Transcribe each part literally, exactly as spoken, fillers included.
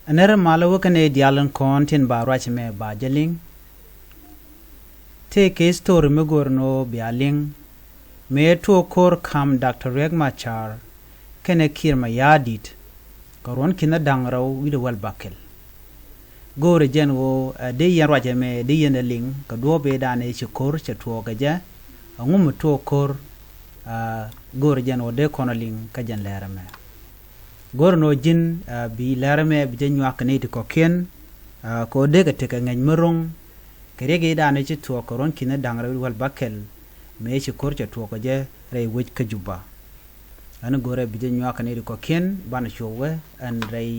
Nɛrɛ malä wä kɛnɛ dial in kɔn tin ba ruac mɛ ba jɛ liŋ. Tëë kɛ story mi go̱o̱r ni ɣöö bia liŋ. Mëë tuɔɔk ko̱r ka̱m Doctor Riek Machar kɛnɛ Kiir Mayardit kɛ ruɔ̱n ki̱n da̱ŋ rɛw wi̱cdɛ wäl bäkɛl. Go̱o̱rɛ jɛn ɣöö ɛ dee yɛn ruacɛ mɛ dee yɛn ɛ liŋ kɛ duɔ̱ɔ̱p ëëdan ëë ci ko̱r cɛ tuɔɔk kɛ jɛ. Ɛŋu mi tuɔɔk ko̱r? Go̱o̱rɛ jɛn ɣöö dee kɔn ɛ liŋ kä jɛn lɛɛrɛ mɛ. Go̱r nɔ ji̱n bi lɛr ɛmɛ bi jɛ nyuak kɛ nɛy ti kɔ̱kiɛn. Kɛ ɣöö dee kɛ tekɛ ŋäc mi ro̱ŋ kɛ riɛk i̱ da̱a̱n ëë ci tuɔɔk kɛ ruɔ̱n ki̱n da̱ŋ rɛw wi̱cdɛ wäl bäkɛl mëë ci ko̱r cɛ tuɔɔk kɛ jɛ rɛy wec kä Juba. Ɛn go̱rɛ bi jɛ nyuak kɛ nɛy ti kɔ̱kiɛn banɛ cuɔp wä ɛn rɛy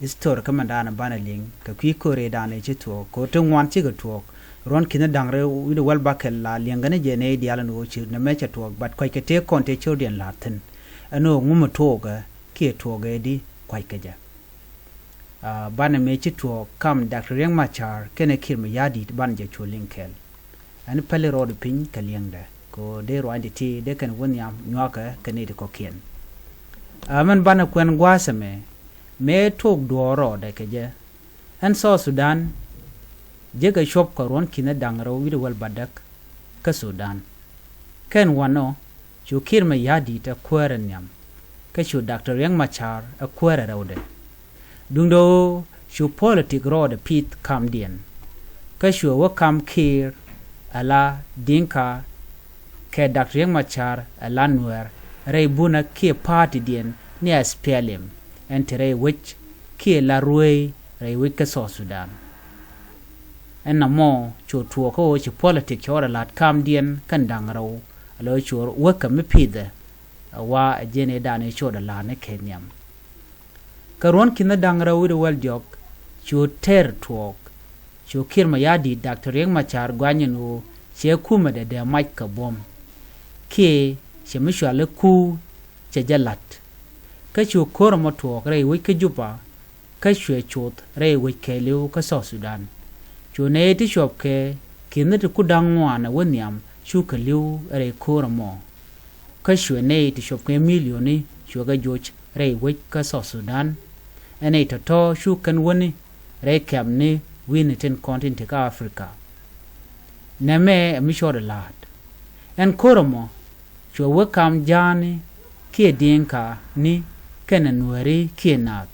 history kä mɛn da̱a̱n banɛ liŋ kɛ kui̱ ko̱r i̱ da̱a̱n ëë ci tuɔɔk kɛ ɣöö ti ŋuan cikɛ tuɔɔk. Ruɔ̱n ki̱n da̱ŋ rɛw wi̱cdɛ wäl bäkɛl la liɛŋkɛ ni jɛ nɛy diaal ɛn ɣöö ci nɛmɛ cɛ tuɔɔk, but kuackɛ tëë kɔn tëë cor diɛn la̱r thi̱n. Ɛn ɣöö ŋu mi tuɔɔkɛ kiɛ tuɔɔkɛ di kuackɛ jɛ. Banɛ mëë ci tuɔɔk kam Doctor Riek Machar kɛnɛ Kiir Mayardit banɛ jɛ cu liŋ kɛɛl. Ɛn päli rɔɔdɛ piny kɛ liɛŋdɛ kɛ ɣöö dee ruaacdɛ ti dee kɛn wä nhiam nyuakɛ kɛ nɛy ti kɔ̱kiɛn. Mɛn banɛ kuɛn gua̱a̱th ɛmɛ mëë tuɔɔk duɔɔr rɔɔdɛ kɛ jɛ. Ɛn South Sudan jekɛ cuɔp kɛ ruɔ̱n ki̱n da̱ŋ rɛw wi̱cdɛ wäl bädäk kä Sudan. Kɛn wanɔ cu Kiir Mayardit ɛ kuäärɛ nhiam kä cu Doctor Riek Machar ɛ kuäärɛ rɛwdɛ. Duundɛ ɣöö cu politik rɔɔdɛ pith kamdiɛn kä cuɛ wä kam Kiir ala Dinka kɛ Doctor Riek Machar ala Nuɛɛr rɛy bunä kiɛ pa̱a̱tidiɛn ni SPLM ɛn te rɛy wec kiɛ la ruëëy rɛy wec kä South Sudan. Ɛn nɔmɔ cu tuɔɔk kä ɣöö ci politik cɛ rɔɔdɛ la̱t kamdiɛn kɛn da̱ŋ rɛw ala ɣöö cu wäkɛ mi pithɛ. Ɛ wa ɛ jiɛn ëëdan ëë codɛ la̱r ni kɛ nhiam. Kä ruɔ̱n ki̱n da̱ŋ rɛw wi̱cdɛ wäl diɔ̱k cu tɛr tuɔɔk cu Kiir Mayardit Doctor Riek Machar guanyɛ ni ɣöö cɛ kumɛdɛ dee mac kɛ buɔ̱m kiɛ cɛ mi cuali ku cɛ jɛ la̱t. Kä cu ko̱r ɛmɔ tuɔɔk rɛy wec kä Juba kä cuɛ coth rɛy wec kɛɛliw kä South Sudan. Cu nɛy ti cuɔpkɛ ki̱n ti ku da̱ŋ ŋuan ɛ wä nhiam cukɛ li̱w rɛy ko̱r ɛmɔ. Kä cuɛ nɛy ti cuɔpkɛ milioni cuɛ kɛ joc rɛy wec kä South Sudan. Ɛ nɛy tɔ̱tɔ̱ cu kɛn wäni rɛy kɛ̈mni wi̱i̱ni tin kɔn tin te kä Africa. Nɛmɛ ɛ mi cɔɔdɛ la̱a̱t. Ɛn ko̱r ɛmɔ cuɛ wä kam Ja̱a̱ni kiɛ Diŋkani kɛnɛ Nuääri kiɛ naath.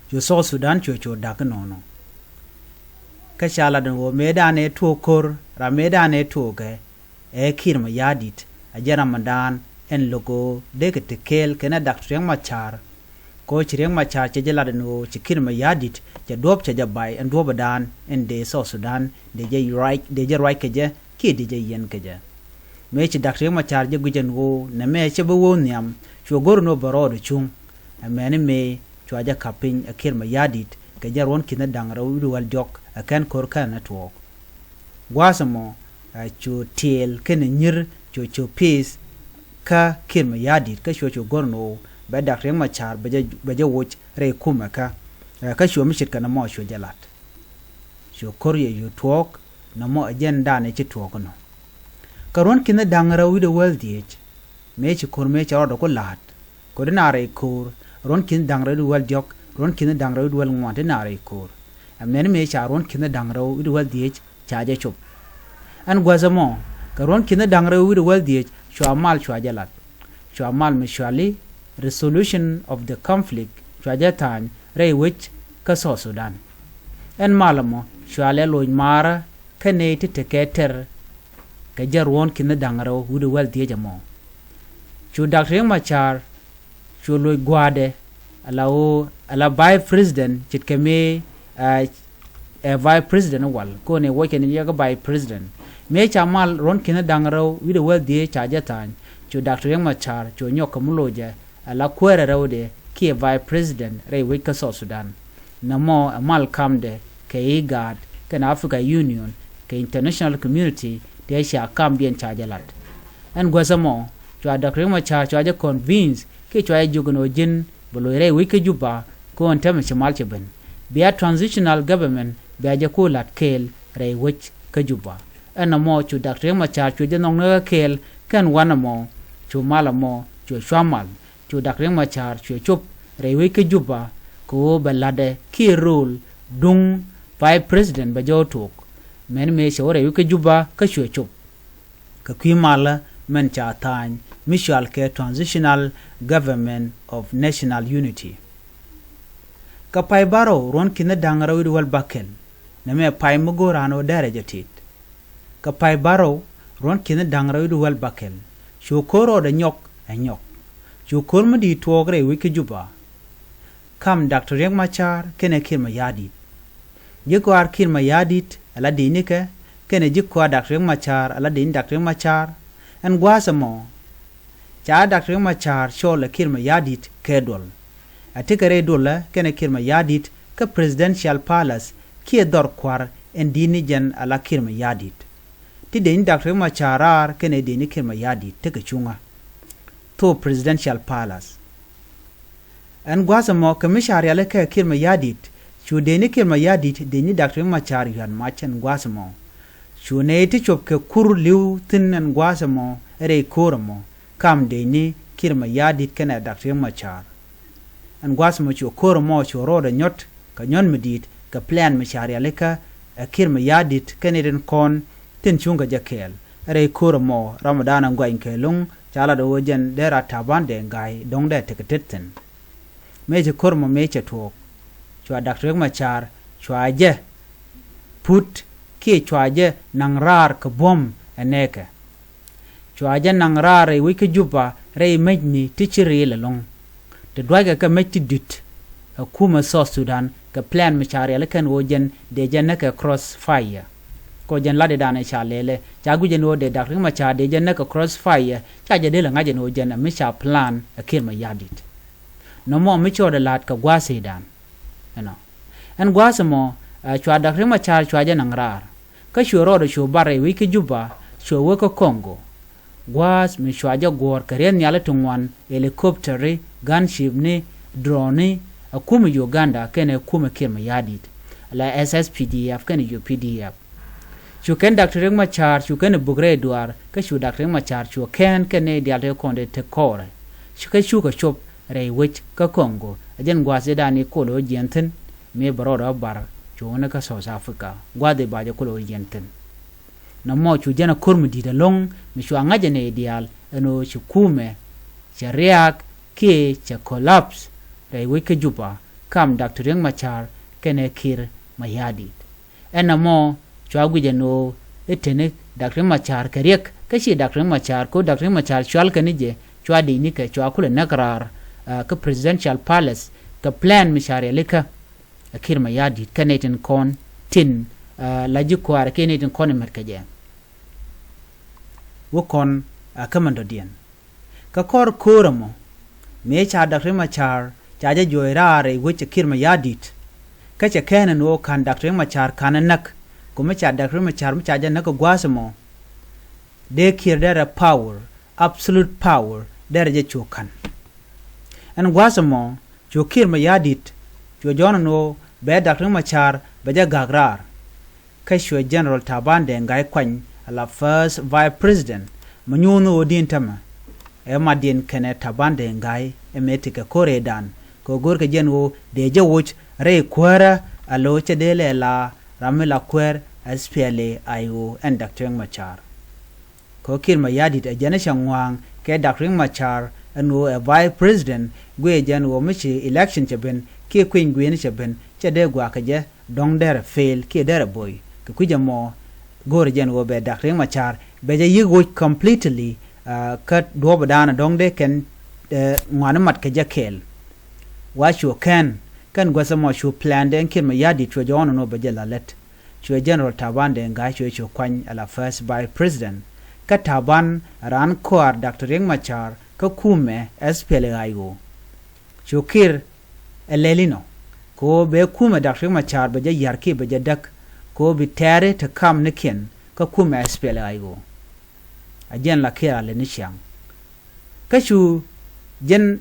Cu South Sudan cuɛ cu da̱k inɔnɔ. Kä ca lat ɛn ɣöö mëëdan ëë tuɔɔk ko̱r ram mëëdan ëë tuɔɔkɛ ɛ Kiir Mayardit. A jɛn ram mindan ɛn lo̱k ɣöö dee kɛ te kɛɛl kɛnɛ Doctor Riek Machar. Kɛ ɣöö ci Riek Machar cɛ jɛ lat ɛn ɣöö ci Kiir Mayardit cɛ duɔ̱ɔ̱p cɛ jɛ bay ɛn duɔ̱ɔ̱pdan ɛn dee South Sudan dee jɛ ruac, dee jɛ ruac kɛ jɛ kiɛ dee jɛ yiɛn kɛ jɛ. Mëë ci Doctor Riek Machar jɛ guic ɛn ɣöö nɛmɛ cɛ bi wä nhiam, cuɛ go̱r ɛn ɣöö bɛ rɔɔdɛ cuŋ. Ɛmɛni mëë cua jɛ ka̱p piny ɛ Kiir Mayardit kɛ jɛn ruɔ̱n ki̱n da̱ŋ rɛw wi̱cdɛ wäl diɔ̱k ɛ kɛn ko̱r kɛn ɛ tuɔɔk. Gua̱a̱th ɛmɔ ɛ cu tiɛɛl kɛnɛ nyi̱r cu cu piith kä Kiir Mayardit kä cuɛ cu go̱r ɛn ɣöö bɛ Doctor Riek Machar bɛ jɛ, bɛ jɛ woc rɛy kumɛ kä. Ɛ kä cuɛ mi ce̱tkɛ nɔmɔ cuɛ jɛ la̱t. Cu ko̱r yɛ cu tuɔɔk nɔmɔ ɛ jɛn da̱a̱n ëë ci tuɔɔk inɔ. Kä ruɔ̱n ki̱n da̱ŋ rɛw wi̱cdɛ wäl dhieec. Mëë ci ko̱r mëë cɛ rɔɔdɛ ku la̱a̱t. Kɛ ɣöö ti naath rɛy ko̱r ruɔ̱n ki̱n da̱ŋ rɛw wi̱cdɛ wäl diɔ̱k, ruɔ̱n ki̱n da̱ŋ rɛw wi̱cdɛ wäl ŋuan ti naath rɛy ko̱r. Ɛmɛni mëë ca ruɔ̱n ki̱n da̱ŋ rɛw wi̱cdɛ wäl dhieec ca jɛ cop. Ɛn gua̱th ɛmɔ kɛ ruɔ̱n ki̱n da̱ŋ rɛw wi̱cdɛ wäl dhieec cua mal cua jɛ lat. Cua mal mi cuali Resolution of the Conflict cua jɛ tha̱a̱ny rɛy wec kä South Sudan. Ɛn mal ɛmɔ cuali ɛ loc maarä kä nɛy ti tekɛ tɛr kɛ jɛn ruɔ̱n ki̱n da̱ŋ rɛw wi̱cdɛ wäl dhieec ɛmɔ. Cu Doctor Riek Machar cu loc gua̱a̱dɛ ala ɣöö ala vice president ce̱tkɛ mëë ɛ, ɛ vice president wal kɔn ɛ wuɔckɛ ni jɛ kä vice president. Mëë ca mal ruɔ̱n ki̱n da̱ŋ rɛw wi̱cdɛ wäl dhieec ca jɛ tha̱a̱ny cu Doctor Riek Machar cu nyɔk kɛ mi locɛ ala kuäärɛ rɛwdɛ kiɛ vice president rɛy wec kä South Sudan. Nɔmɔ ɛ mal kamdɛ kɛ IGAD kɛnɛ Africa Union kɛ international community tëë ca kamdiɛn ca jɛ lat. Ɛn gua̱th ɛmɔ cua Doctor Riek Machar cua jɛ convince kiɛ cua jɛ jiök ɛn ɣöö ji̱n bɛ loc rɛy wec kä Juba kɔn täämɛ ci mal cɛ ben. Bia transitional government bia jɛ ku la̱t kɛɛl rɛy wec kä Juba. Ɛn nɔmɔ cu Doctor Riek Machar cu jɛ nhɔk ni kä kɛɛl kɛn wanɛ mɔ cu mal ɛmɔ cu cua mal. Cu Doctor Riek Machar cuɛ cop rɛy wec kä Juba kɛ ɣöö bɛ la̱tdɛ kiɛ rööl duŋ Vice President bɛ jɔw tuɔɔk. Mɛn mëë cɛ wä rɛy wec kä Juba kä cuɛ cop kɛ kui̱ malä mɛn ca tha̱a̱ny mi cɔalkɛ Transitional Government of National Unity. Kɛ pay bärɔw ruɔ̱n ki̱n da̱ŋ rɛw wi̱cdɛ wäl bäkɛl, nɛmɛ pay mi go̱o̱r an ɣöö dɛrɛ jɛ tit. Kɛ pay bärɔw ruɔ̱n ki̱n da̱ŋ rɛw wi̱cdɛ wäl bäkɛl, cu ko̱r rɔɔdɛ nyɔk ɛ nyɔk. Cu ko̱r mi di̱i̱t tuɔɔk rɛy wec kä Juba kam Doctor Riek Machar kɛnɛ Kiir Mayardit. Ji̱ kɔaar Kiir Mayardit ala di̱i̱tnikɛ, kɛnɛ ji̱ kɔaar Doctor Riek Machar ala di̱i̱tni Doctor Riek Machar. Ɛn gua̱a̱th ɛmɔ ca Doctor Riek Machar cɔl ɛ Kiir Mayardit kɛ duɔl. A tekɛ rɛy duɔlä kɛnɛ Kiir Mayardit kä Presidential Palace kiɛ dhɔr kua̱r ɛn di̱i̱tni jɛn ala Kiir Mayardit. Ti di̱i̱tni Doctor Riek Machar raar kɛnɛ di̱i̱tni Kiir Mayardit tekɛ cuŋä thok Presidential Palace. Ɛn gua̱a̱th ɛmɔ kɛ mi ca rialikä Kiir Mayardit, cu di̱i̱tni Kiir Mayardit di̱i̱tni Doctor Riek Machar yua̱t mac ɛn gua̱a̱th ɛmɔ. Cu nɛy ti cop kɛ kur li̱w thi̱n ɛn gua̱a̱th ɛmɔ rɛy ko̱r ɛmɔ kam di̱i̱tni Kiir Mayardit kɛnɛ Doctor Riek Machar. Ɛn gua̱a̱th ɛmɔ cu ko̱r ɛmɔ cu rɔɔdɛ nyɔt kɛ nyɔt mi di̱i̱t kɛ plan mi ca rialikä ɛ Kiir Mayardit kɛnɛ tin kɔn tin cuŋ kɛ jɛ kɛɛl. Rɛy ko̱r ɛmɔ ram ɛ da̱a̱n ɛ gɔany kɛ lo̱ŋ ca lat ɣöö jɛn dee rat Taban Deng Gai dɔ̱ŋ dee tekɛ tet thi̱n. Mëë ci ko̱r ɛmɔ mëë cɛ tuɔɔk, cua Doctor Riek Machar cua jɛ put kiɛ cua jɛ naŋ raar kɛ buɔ̱m ɛ nɛɛkɛ. Cua jɛ naŋ raar rɛy wec kä Juba rɛy mecni ti ci riil ɛlɔ̱ŋ. Ti duackɛ kɛ mec ti di̱t ɛ kumɛ South Sudan kɛ plan mi ca rialikä ɛn ɣöö jɛn dee jɛ näk kɛ cross fire. Kɛ ɣöö jɛn latdidan ɛ ca lɛlɛ ca guic ɛn ɣöö dee Doctor Riek Machar dee jɛ näk kɛ cross fire, ca jɛ dee lɛ ŋa̱c ɛn ɣöö jɛn ɛ mi ca plan ɛ Kiir Mayardit. Nɔmɔ mi cɔɔdɛ la̱t kɛ gua̱a̱th i̱dan. Ɛnɔ. Ɛn gua̱a̱th ɛmɔ, ɛ, cua Doctor Riek Machar cua jɛ naŋ raar. Kä cuɛ rɔɔdɛ cu bar rɛy wec kä Juba, cuɛ wä kä Congo. Gua̱a̱th mi cua jɛ guɔ̱ɔ̱r kɛ riɛth nhiali ti ŋuan, helicopter-i, gunship-ni, drone-i, ɛ kumɛ Uganda kɛnɛ kumɛ Kiir Mayardit, la S S P D F kɛnɛ U P D F. Cu kɛn Doctor Riek Machar cu kɛn ɛ buk rɛy duaar, kä cu Doctor Riek Machar cu kɛn kɛn nɛy diaal ti kɔn dee te kɔɔrɛ. Cu kɛ cukɛ cop rɛy wec kä Congo, ɛ jɛn gua̱a̱th i̱dan i̱ kol ɣä jiɛn thi̱n, mëë bɛ rɔɔdɛ ɣä bar cuɔ̱ŋni kä South Africa, gua̱a̱th i̱ ba jɛ kol ɣä jiɛn thi̱n. Nɔmɔ cu jɛn ɛ ko̱r mi di̱i̱t ɛlɔ̱ŋ mi cua ŋa̱c ɛ nɛy diaal ɛn ɣöö ci kumɛ cɛ riaak kiɛ cɛ collapse rɛy wec kä Juba kam Doctor Riek Machar kɛnɛ Kiir Mayardit. Ɛn nɔmɔ cua guic ɛn ɣöö i̱ teni Doctor Riek Machar kɛ Riek, kä ci Doctor Riek Machar, kɛ ɣöö Doctor Riek Machar cual kɛn i̱ jɛ cua di̱i̱tnikɛ cua kulɛ näk raar, ah, kä Presidential Palace kɛ plan mi ca rialikä ɛ Kiir Mayardit kɛ nɛy tin kɔn tin, ah, la ji̱ kua̱r kɛ nɛy tin kɔn i̱ mät kɛ jɛ. Wä kɔn, ah, kä mɛn dɔ̱diɛn. Kä kɔr ko̱r ɛmɔ mëë ca Doctor Riek Machar ca jɛ juɔc raar rɛy wec ɛ Kiir Mayardit. Kä cɛ kɛn ɛn ɣöö ka̱n Doctor Riek Machar ka̱n ɛ näk, kä mi ca Doctor Riek Machar mi ca jɛ näk ɛ gua̱a̱th ɛmɔ, dee Kiir derɛ power, absolute power derɛ jɛ cu ka̱n. Ɛn gua̱a̱th ɛmɔ cu Kiir Mayardit cu jɔ̱ɔ̱n ɛn ɣöö bɛ Doctor Riek Machar bɛ jɛ ga̱k raar. Kä cuɛ General Taban Deng Gai kuany ala first vice president, mi nyuuth ni ɣöö di̱n tämɛ ɛ matdiɛn kɛnɛ Taban Deng Gai ɛ mëë tekɛ ko̱r ëëdan. Kɛ ɣöö görkɛ jɛn ɣöö dee jɛ woc rɛy kuäärä a lo̱ cɛ dee lɛ la ram mi la kuäär S P L A I O ɛn Doctor Riek Machar. Kɛ ɣöö Kiir Mayardit ɛ jɛn ɛ cɛ ŋua̱a̱ŋ kɛ Doctor Riek Machar ɛn ɣöö ɛ vice president, guiɛ jɛn ɣöö mi ci election cɛ ben kiɛ kui̱ny gui̱i̱ni cɛ ben, cɛ dee gua̱a̱kɛ jɛ dɔ̱ŋ derɛ fail kiɛ derɛ boy. Kɛ kui̱c ɛmɔ go̱o̱rɛ jɛn ɣöö bɛ Doctor Riek Machar bɛ jɛ yi̱k woc completely, ah, kä duɔ̱ɔ̱p ëëdan dɔ̱ŋ dee kɛn, eh, ŋuani mat kɛ jɛ kɛɛl. Wa cuɔ kɛn, kɛn guäth ɛmɔ cu plan dee Kiir Mayardit cuɛ jɔ̱ɔ̱n ɛn ɣöö bɛ jɛ la lät. Cuɛ General Taban Deng Gai cuɛ cu kuany ala first vice president. Kä Taban raan kɔaar Doctor Riek Machar kä kumɛ S P L A I O. Cu Kiir ɛ lɛl inɔ kɛ ɣöö bɛ kumɛ Doctor Riek Machar bɛ jɛ ya̱r kiɛ bɛ jɛ däk, kɛ ɣöö bi tɛ̈ri te kamnikiɛn kä kumɛ S P L A I O. A jɛn la Kiir a lɛl ni ciaŋ. Kä cu jɛn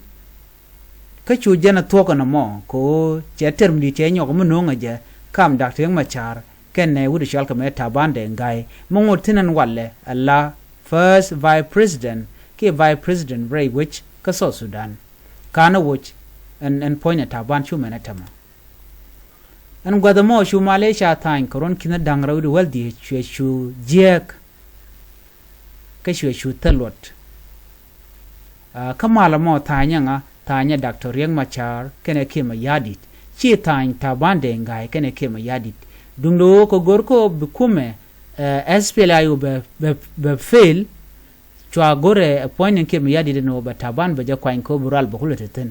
Kä cu jɛn a thuɔ̱k ɛn ɛmɔ kɛ ɣöö cɛ tɛr mi di̱i̱t cɛ nyɔk mi no̱o̱ŋ ɛ jɛ kam Doctor Riek Machar kɛnɛ wut ɛ cɔal kɛ mɛ Taban Deng Gai mi ŋot thi̱n ɛn walɛ ala first vice president kiɛ vice president rɛy wec kä South Sudan. Ka̱n ɛ woc Ɛn, ɛn puɔ̱ny ɛ Taban cu mɛn ɛ tämɛ. Ɛn gua̱th ɛmɔ cu mal ëë ca tha̱a̱ny kɛ ruɔ̱n ki̱n da̱ŋ rɛw wi̱cdɛ wäl dhieec cuɛ cu jiääk. Kä cuɛ cu thil luɔt. Kä mal ɛmɔ tha̱a̱ny ɛŋa? Tha̱a̱ny ɛ Doctor Riek Machar kɛnɛ Kiir Mayardit. Ci tha̱a̱ny Taban Deng Gai kɛnɛ Kiir Mayardit. Duundɛ ɣöö kɛ go̱r kä ɣöö bi kumɛ SPLA-IO bɛ, bɛ, bɛ fail. Cua go̱rɛ ɛ puɔ̱ny ni Kiir Mayardit ɛn ɣöö bɛ Taban bɛ jɛ kuany kɛ ɣöö bi rual bɛ kulɛ te thi̱n.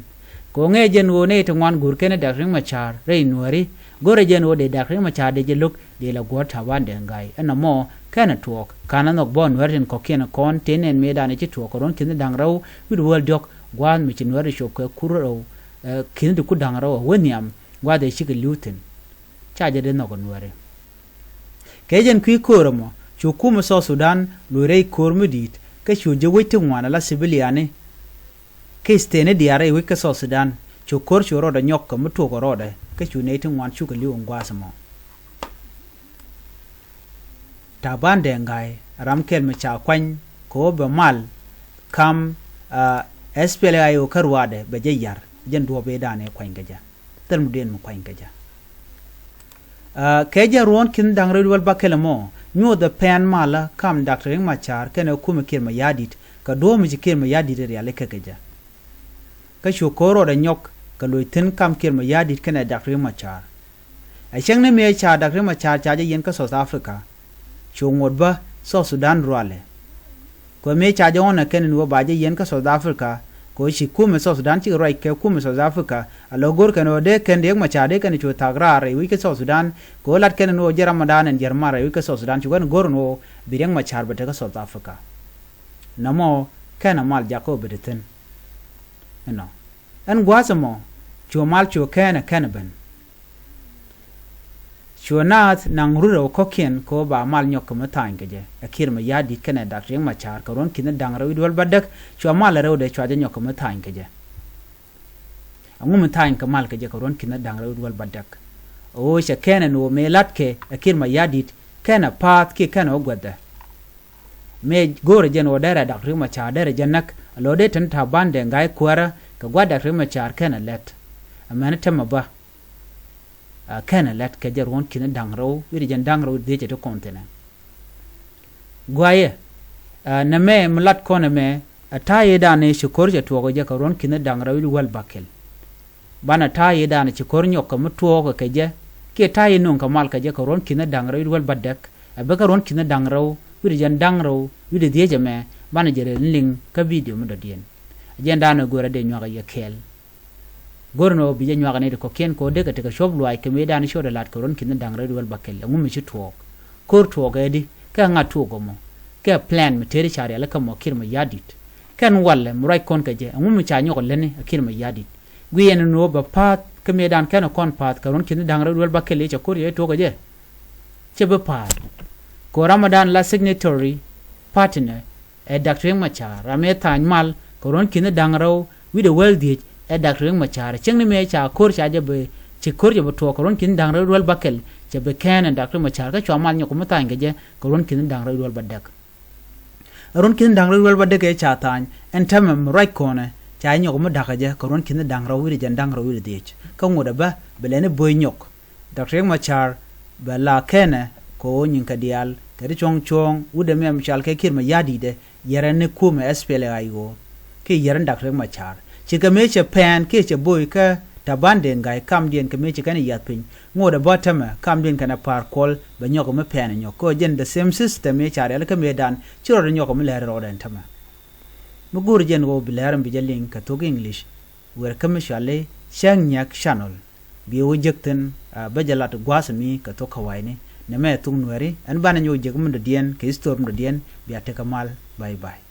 Kɛ ɣöö ŋäcɛ jɛn ɣöö nɛy ti ŋuan go̱r kɛn ɛ Doctor Riek Machar rɛy Nuääri. Go̱rɛ jɛn ɣöö dee Doctor Riek Machar dee jɛ lo̱k dee la guɔ̱ɔ̱r Taban Deng Gai. Ɛn ɛmɔ kɛn ɛ tuɔɔk ka̱n ɛ nhɔk bä Nuääri tin kɔ̱kiɛn kɔn tëë nɛn mëëdan ɛ ci tuɔɔk kɛ ruɔ̱n ki̱n da̱ŋ rɛw wi̱cdɛ wäl diɔ̱k gua̱a̱th mi ci Nuääri cop kɛ kur rɛw, ki̱n ti kur da̱ŋ rɛw ɛ wä nhiam gua̱a̱th ɛ cikɛ li̱w thi̱n. Ca jɛ dee nhɔk ɛ Nuääri. Kɛ jɛn kui̱ ko̱o̱r ɛmɔ cu kumɛ South Sudan lo̱c rɛy ko̱o̱r mi di̱i̱t kä cu jɛ wec ti ŋuan ala civiliani. Kä stateni diaal rɛy wec kä South Sudan cu ko̱r cu rɔɔdɛ nyɔk kɛ mi tuɔɔk ɛ rɔɔdɛ kä cu nɛy ti ŋuan cukɛ li̱w ɛn gua̱a̱th ɛmɔ. Taban Deng Gai ram kɛl mi ca kuany kɛ ɣöö bɛ mal kam SPLA-IO kä ruaadɛ bɛ jɛ yar jɛn duɔ̱ɔ̱p ëëdan ëë kuany kɛ jɛ. Thil mi diɛn mi kuany kɛ jɛ. Kɛ jɛ ruɔ̱n ki̱n da̱ŋ rɛw wi̱cdɛ wäl bäkɛl ɛmɔ nyuɔthɛ pɛn malä kam Doctor Riek Machar kɛnɛ kumɛ Kiir Mayardit kɛ duɔ̱ɔ̱p mi ci Kiir Mayardit riali kɛ kɛ jɛ. Kä cu ko̱r rɔɔdɛ nyɔk kɛ loc thi̱n kam Kiir Mayardit kɛnɛ Doctor Riek Machar. Ɛ cäŋ ni mëë ca Doctor Riek Machar ca jɛ yɛn kä South Africa. Cu ŋot bä South Sudan rualɛ. Kɛ mëë ca jɛ ɣɔn ɛ kɛn ni wä ba jɛ yɛn kä South Africa. Kɛ ɣöö ci kumɛ South Sudan cikɛ ruac kɛ kumɛ South Africa a lɔ go̱r kɛn ɣöö dee kɛn Riek Machar dee kɛn cu thak raar rɛy wec kä South Sudan. Kɛ ɣöö lat kɛn ni wä jɛ Ramadan ɛn jiɛr mal rɛy wec kä South Sudan cu kɛn go̱r ni wä bi Riek Machar bɛ te kä South Africa. Nɔmɔ kɛn a mal jakä wä bɛ te thi̱n. Ɛnɔ ɛn gua̱a̱th ɛmɔ cu mal cu kɛn ɛ kɛn ɛ ben. Cuɛ naath naŋ rut rɛw kɔ̱kiɛn kɛ ɣöö ba mal nyɔk kɛ mi tha̱a̱ny kɛ jɛ ɛ Kiir Mayardit kɛnɛ Doctor Riek Machar kɛ ruɔ̱n ki̱n da̱ŋ rɛw wi̱cdɛ wäl bädäk. Cuɛ mal rɛwdɛ cuɛ jɛ nyɔk kɛ mi tha̱a̱ny kɛ jɛ. Ɛŋu mi tha̱a̱ny kɛ mal kɛ jɛ kɛ ruɔ̱n ki̱n da̱ŋ rɛw wi̱cdɛ wäl bädäk? Ɣöö cɛ kɛn ɛn ɣöö mëë la̱tkɛ ɛ Kiir Mayardit kɛn ɛ pa̱a̱th kiɛ kɛn ɛ wä guäthdɛ. Mëë go̱o̱rɛ jɛn ɣöö derɛ Doctor Riek Machar derɛ jɛ näk a lo̱ dee tin Taban Deng Gai kuäärä kɛ gua̱th Doctor Riek Machar kɛn ɛ lɛt. Amäni tɛmɛ bä. Kɛn ɛ lɛt kɛ jɛ ruɔ̱n ki̱n da̱ŋ rɛw wi̱cdɛ jɛn da̱ŋ rɛw wi̱cdɛ dhieec ɛ ti kɔn thi̱n ɛ. Guayɛ nɛmɛ mi lat kɔn ɛmɛ ɛ ta̱a̱ i̱ danɛ ci ko̱r cɛ tuɔɔk ɛ jɛ kɛ ruɔ̱n ki̱n da̱ŋ rɛw wi̱cdɛ wäl bäkɛl. Banɛ ta̱a̱ i̱ danɛ ci ko̱r nyɔk kɛ mi tuɔɔk kɛ jɛ kiɛ ta̱a̱ i̱ no̱o̱ŋ kɛ mal kɛ jɛ kɛ ruɔ̱n ki̱n da̱ŋ rɛw wi̱cdɛ wäl bädäk. Ɛ bä kɛ ruɔ̱n ki̱n da̱ŋ rɛw wi̱cdɛ jɛn da̱ŋ rɛw wi̱cdɛ dhieec ɛmɛ banɛ jɛ rɛl liŋ kä bidio mi dɔ̱diɛn. Ɛ jɛn danɛ go̱o̱rä dee nyuak ɛ yɛ kɛɛl. Go̱r ni ɣöö bi jɛ nyuak ni ti kɔ̱kiɛn kɛ ɣöö dee kɛ tekɛ cuɔ̱p luaac kɛ mëëdan ciötdɛ la̱t kɛ ruɔ̱n ki̱n da̱ŋ rɛw wi̱cdɛ wäl bäkɛl ɛŋu mi ci tuɔɔk. Ko̱r tuɔɔk ɛ di kɛ ŋa tuɔɔk ɛmɔ kɛ plan mi tëëri ca rial kä mɔ Kiir Mayardit. Kɛn walɛ mi ruac kɔn kɛ jɛ ɛŋu mi ca nyɔk ɛ lätni ɛ Kiir Mayardit. Guic ɛn ni ɣöö bɛ pa̱a̱th kä mëëdan kɛn ɛ kɔn pa̱a̱th kɛ ruɔ̱n ki̱n da̱ŋ rɛw wi̱cdɛ wäl bäkɛl i̱ cɛ ko̱r yɛ tuɔɔk ɛ jɛ. Cɛ bi pa̱a̱th. Kɛ ɣöö ram ɛ dan la signatory partner ɛ Doctor Riek Machar ram ëë tha̱a̱ny mal kɛ ruɔ̱n ki̱n da̱ŋ rɛw wi̱cdɛ wäl dhieec ɛ Doctor Riek Machar. Cieŋni mëë ca ko̱r ca jɛ bi ci ko̱r jɛ bi tuɔɔk kɛ ruɔ̱n ki̱n da̱ŋ rɛw wi̱cdɛ wäl bäkɛl cɛ bi kɛn ɛ Doctor Riek Machar kä cua mal nyɔk kɛ mi tha̱a̱ny kɛ jɛ kɛ ruɔ̱n ki̱n da̱ŋ rɛw wi̱cdɛ wäl bädäk. Ɛ ruɔ̱n ki̱n da̱ŋ rɛw wi̱cdɛ wäl bädäk ëë ca tha̱a̱ny ɛn täämɛ mi ruac kɔnɛ ca jɛ nyɔk mi da̱kä jɛ kɛ ruɔ̱n ki̱n da̱ŋ rɛw wi̱cdɛ jɛn da̱ŋ rɛw wi̱cdɛ dhieec kä ŋotdɛ bä bi lɛni bo̱o̱c nyɔk. Doctor Riek Machar bɛ la kɛnɛ kɛ ɣöö nyinkɛ diaal kɛ ti cuɔ̱ŋ cuɔ̱ɔ̱ŋ wut ɛmɛ mi cɔal kɛ Kiir Mayardit ɛ yɛrɛ ni kumɛ SPLA-IO. Kiɛ yɛrɛ ni Doctor Riek Machar ci kɛ mëë cɛ pɛn kiɛ cɛ bo̱o̱c kä Taban Deng Gai kamdiɛn kɛ mëë ci kɛn yath piny. Ŋotdɛ bä täämɛ kamdiɛn kɛnɛ pa̱a̱r kuɔl bɛ nyɔk mi pɛn nyɔk kɛ ɣöö jɛn the same system mëë ca rial kä mëëdan ci rɔɔdɛ nyɔk mi lɛr rɔɔdɛ ɛn täämɛ. Mi go̱o̱r jɛn ɣöö bi lɛr mi bi jɛ liŋ kɛ thok English. Wer kä mi cɔali Cäŋ Nyiak Channel. Bi wä jek thi̱n bä jɛ lat gua̱a̱th mi kɛ thok kä wa̱i̱ni nɛmɛ thok Nuääri ɛn banɛ nyɔk jek mi dɔ̱diɛn kɛ history mi dɔ̱diɛn. Bia tekɛ mal. Bye bye.